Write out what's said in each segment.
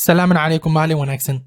Salaamun calaykum, maalin wanaagsan.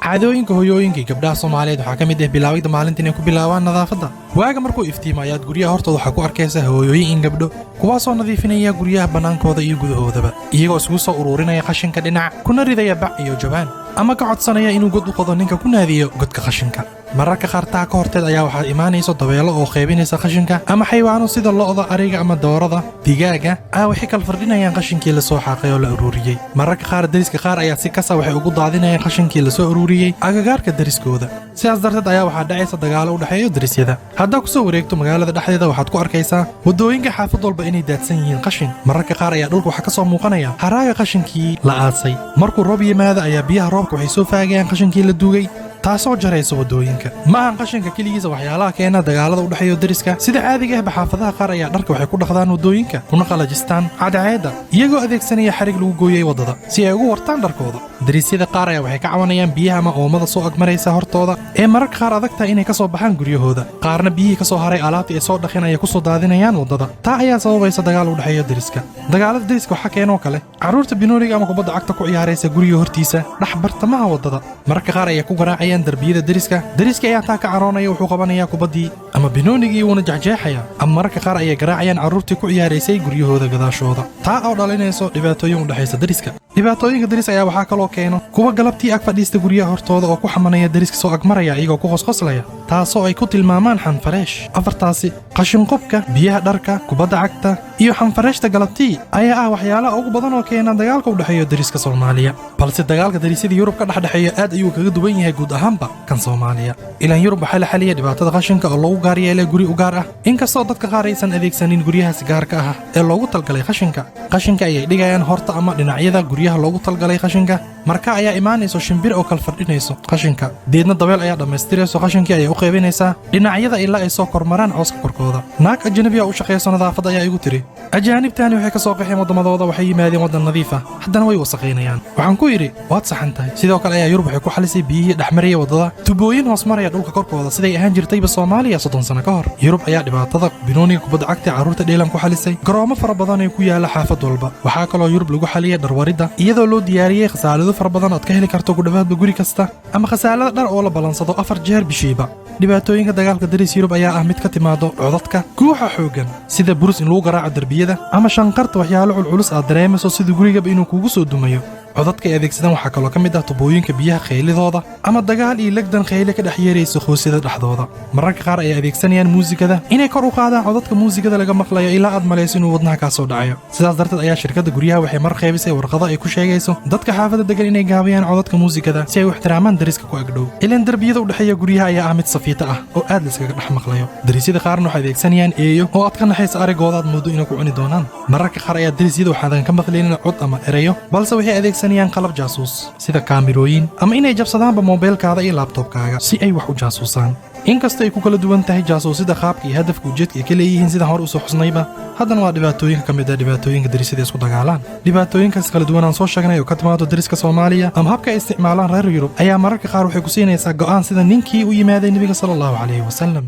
Caadooyinka hoyooyinka iyo gabdhaha Soomaaliyeed waxaa ka mid ah bilaawida maalinta inay ku bilaabaan nadaafadda. Waaga markuu iftiimo ayaad guryaha hortooda waxaa ku arkaysa hooyooyin in gabdho kuwaasoo nadiifinaya guryaha bannaankooda iyo gudahoodaba, iyagoo isugu soo ururinaya qashinka dhinac kuna ridaya bac iyo jawaan, ama ka codsanaya inuu god u qodo ninka ku naadiyo godka qashinka. Mararka qaar taa ka horteed ayaa waxaa imaanayso dabeelo oo qaybinaysa qashinka, ama xayawaano sida lo'da, ariga ama doorada, digaaga waxay kala fardhinayaan qashinkii lasoo xaaqay oo la ururiyey. Mararka qaar deriska qaar ayaa si kasa waxay ugu daadinayaan qashinkii lasoo ururiyey agagaarka deriskooda. Sidaas darteed ayaa waxaa dhacaysa dagaalo u dhexeeyo derisyada. Haddaa kusoo wareegto magaalada dhexdeeda, waxaad ku arkaysaa waddooyinka xaafad walba inay daadsan yihiin qashin. Mararka qaar ayaa dhulka waxaa ka soo muuqanaya haraaga qashinkii la aasay. Markuu roob yimaado ayaa biyaha roobka waxay soo faagayaan qashinkii la duugay, taasoo jaraysa waddooyinka. Ma ahan qashinka keligiisa waxyaalaha keena dagaalada u dhexeeyo deriska. Sida caadiga ahba, xaafadaha qaar ayaa dharka waxay ku dhaqdaan waddooyinka, kuna qalajistaan cadceedda, iyagoo adeegsanaya xarig lagu gooyey waddada si ay ugu wartaan dharkooda. Derisyada qaar ayaa waxay ka cabanayaan biyaha ama oomada soo agmaraysa hortooda, ee mararka qaar adag tahay inay ka soo baxaan guryahooda. Qaarna biyihii ka soo haray alaabtii ay soo dhaqeen ayay ku soo daadinayaan waddada. Taa ayaa sababaysa dagaal u dhexeeyo deriska. Dagaalada deriska waxaa keenoo kale carruurta binooniga ama kubadda cagta ku ciyaaraysa guriga hortiisa dhex bartamaha waddada. Mararka qaar ayaa ku garaacayaan darbiyada deriska. Deriska ayaa taa ka caroonaya, wuxuu qabanayaa kubaddii ama binoonigii, wuuna jexjeexaya. Ama mararka qaar ayay garaacayaan carruurtii ku ciyaaraysay guryahooda gadaashooda, taa oo dhalinayso dhibaatooyin u dhexaysa deriska. Dhibaatooyinka deris ayaa waxaa kaloo keeno kuwa galabtii ag fadhiista guryaha hortooda oo ku xamanaya deriska soo agmaraya, iyagoo ku qosqoslaya, taasoo ay ku tilmaamaan xanfareesh. Afartaasi: qashinqubka, biyaha dharka, kubadda cagta iyo xanfareeshta galabtii ayaa ah waxyaalaha ugu badan oo keena dagaalka u dhexeeya deriska Soomaaliya. Balse dagaalka derisyada Yurub ka dhexdhexeeya aad ayuu kaga duwan yahay guud ahaanba kan Soomaaliya. Ilaan Yurub waxaa la xaliyay dhibaatada qashinka oo loogu gaar yeelay guri u gaar ah. Inkastoo dadka qaar aysan adeegsanin guryahaas gaarka ah ee loogu talgalay qashinka, qashinka ayay dhigayaan horta ama dhinacyada guryaha loogu talgalay qashinka. Marka ayaa imaanayso shimbir oo kala fardhinayso qashinka, deedna dabeel ayaa dhammaystirayso qashinkii ayay u qaybinaysaa dhinacyada ilaa ay soo kormaraan cooska korkooda. Naag ajnabi ah u shaqayso nadaafadda ayaa igu tiri: "Ajaanibtani waxay ka soo qaxeen waddamadooda, waxay yimaadeen waddan nadiif ah, haddana way wasaqaynayaan." Waxaan ku idhi: "Waad saxan tahay." Sidoo kale ayaa Yurub waxay ku xalisay biyihii dhexmaraya waddada tubooyin hoos maraya dhulka korkooda, siday ahaan jirtayba Soomaaliya 30 sano ka hor. Yurub ayaa dhibaatada binooniga kubadda cagta carruurta dheelan ku xalisay garoomo fara badan ee ku yaala xaafad walba. Waxaa kaloo Yurub lagu xaliyay dharwaridda, iyadoo loo diyaariyey khasaalado fara badan ood ka heli karto ku dhowaadba guri kasta, ama khasaalada dhar oo la ballansado 4 jeer bishiiba. Dhibaatooyinka dagaalka daris Yurub ayaa ah mid ka timaado codadka guuxa xooggan, sida burus in lagu garaaco derbiyada ama shanqarta waxyaalo culculus aad dareemayso sida gurigaba inuu kugu soo dumayo. Codadka ay adeegsadaan waxaa kaloo ka mid ah tubooyinka biyaha khaylidooda, ama dagaal iyo legdan khayle ka dhex yeeraysa qoosyada dhexdooda. Mararka qaar ayay adeegsanayaan muusikada inay kor u qaadaan codadka muusikada laga maqlayo, ilaa aad malayso inuu wadnaha kaa soo dhacayo. Sidaas darteed ayaa shirkadda guryaha waxay mar qaybisay warqado ay ku sheegayso dadka xaafadda degan inay gaabiyaan codadka muusikada si ay u ixtiraamaan dariska ku agdhow. Ilaan derbiyada u dhexeeya guryaha ayaa ah mid safiito ah oo aad layskaga dhex maqlayo. Darisyada qaarna waxay adeegsanayaan eeyo oo aad ka naxaysa arigooda, aad moodo inay ku cuni doonaan. Mararka qaar ayaa darisyada waxaadan ka maqlaynin cod ama erayo, balse waxay adeegsanayaan qalab jaasuus sida kaamirooyin, ama inay jabsadaanba moobeelkaada iyo laabtoobkaaga si ay wax u jaasuusaan. Inkastoo ay ku kala duwan tahay jaasuusida qaabka iyo hadafka ujeedka ay ka leeyihiin, sidaan hore usoo xusnayba, haddana waa dhibaatooyinka ka mid ah dhibaatooyinka darisyada isku dagaalaan. Dhibaatooyinkaas kala duwan aan soo sheegnay oo ka timaado dariska Soomaaliya ama habka ay isticmaalaan reer Yurub ayaa mararka qaar waxay ku siinaysaa go'aan, sida ninkii u yimaaday Nebiga sala Allahu calayhi wasalam.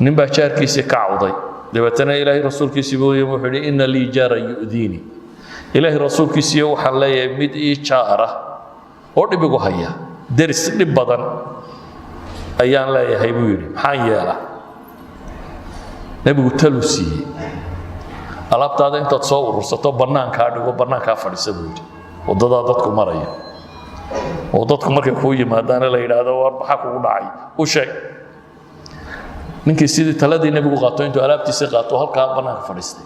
Nin baa jaarkiisii ka cawday. Dabeetana Ilaahay rasuulkiisii buu yimi, wuxuu yidhi: "إن لي جارا يؤذيني." Ilaahay rasuulkiisiiyo, waxaan leeyahay mid ii jaar ah oo dhib igu haya, deris dhib badan ayaan leeyahay, buu yidhi. "Maxaan yeelaa?" Nebigu taluu siiyey. "Alaabtaada intaad soo urursato bannaankaa dhigo, bannaankaa fadhiisa," buu yidhi, "waddadaa dadku maraya, oo dadku markay kuu yimaadaana la yidhaahdo, 'War, maxaa kugu dhacay?' u sheeg." Ninkii sidii taladii nebigu qaato, intuu alaabtiisii qaato halkaa bannaanka fadhiistay.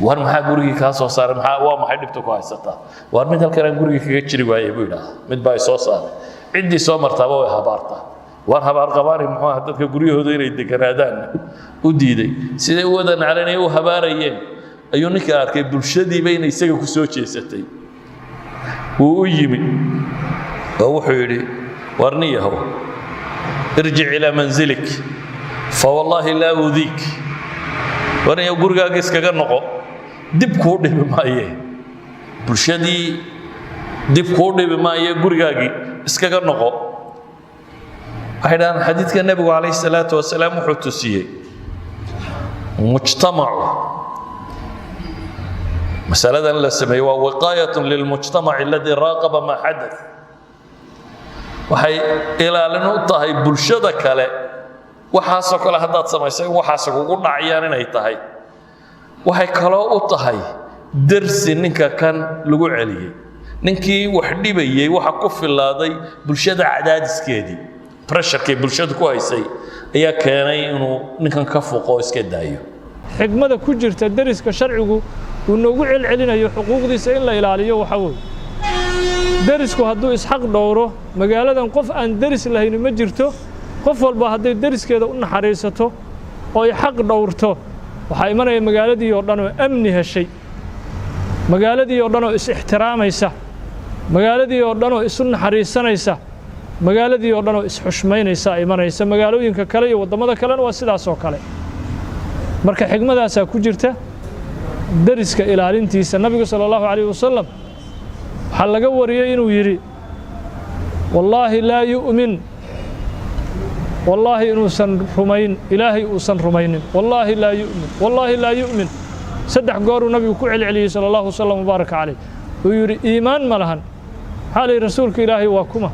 "War, maxaa gurigii kaa soo saaray? Maxaa, waa maxay dhibta ku haysataa?" "War, mid halkan aan gurigii kaga jiri waayey," buu yidhaahdaa, "mid baa i soo saaray. Ciddii soo martaaba way habaartaa." "War, habaar qabaani muxuu aha dadka guryahooda inay deganaadaan u diiday?" Siday u wada naclanay u habaarayeen ayuu ninka arkay bulshadiiba inay isaga ku soo jeesatay. Wuu u yimi oo wuxuu yidhi: "War, nin yahow, ارجع إلى منزلك فوالله لا أؤذيك. War, nin yahow, gurigaaga iskaga noqo, dib kuu dhibi maaye, bulshadii dib kuu dhibi maaye, gurigaagii iskaga noqo." Waxay dhahaan xadiidka nebigu calayhi salaatu wasalaam wuxuu tusiyey mujtamacu Masaladan la sameeyey waa wiqaayatun lilmujtamac alladii raaqaba maa xadath. Waxay ilaalin u tahay bulshada kale waxaasoo kale haddaad samaysay in waxaas kugu dhacayaan inay tahay. Waxay kaloo u tahay dersi ninka kan lagu celiyey. Ninkii wax dhibayey waxa ku filaaday bulshada cadaadiskeedii, pressurekay bulshadu ku haysay ayaa keenay inuu ninkan ka fuqo oo iska daayo. Xigmada ku jirta deriska sharcigu uu noogu celcelinayo xuquuqdiisa in la ilaaliyo waxaa weeye, derisku hadduu isxaq dhowro, magaaladan qof aan deris lahayni ma jirto. Qof walba hadday deriskeeda u naxariisato oo ay xaq dhowrto, waxaa imanaya magaaladii oo dhan oo amni heshay, magaaladii oo dhan oo is-ixtiraamaysa, magaaladii oo dhan oo isu naxariisanaysa, magaaladii oo dhan oo is-xushmaynaysa imanaysa. Magaalooyinka kale iyo waddamada kalena waa sidaas oo kale. Marka xigmadaasaa ku jirta deriska ilaalintiisa. Nabigu sala Allahu calayh wasalam waxaa laga wariyey inuu yidhi: "Wallaahi laa yu'min, wallaahi inuusan rumayn, Ilaahay uusan rumaynin, wallaahi laa yu'min, wallaahi laa yu'min." Saddex gooruu nabigu ku celceliyey sala Allahu wasalam wabaaraka calayh. Uu yidhi: "Iimaan ma lahan." Maxaa la yidhi? "Rasuulka Ilaahay, waa kuma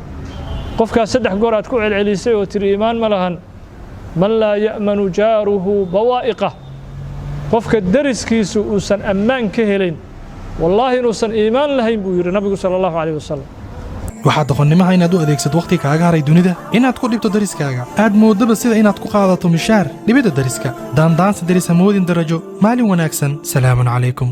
qofkaas saddex goor aad ku celcelisay oo tidhi iimaan ma lahan?" "Man laa ya'manu jaaruhu bawaa'iqah." Qofka deriskiisu uusan ammaan ka helayn, wallaahi inuusan iimaan lahayn, buu yidhi nabigu sala Allahu calayh wasalam. Waxaa doqonnimaha inaad u adeegsato wakhti kaaga haray dunida inaad ku dhibto dariskaaga, aad moodaba sida inaad ku qaadato mishaar dhibidda dariska. Daandaansa deris hamoodin darajo. Maalin wanaagsan. Salaamun calaykum.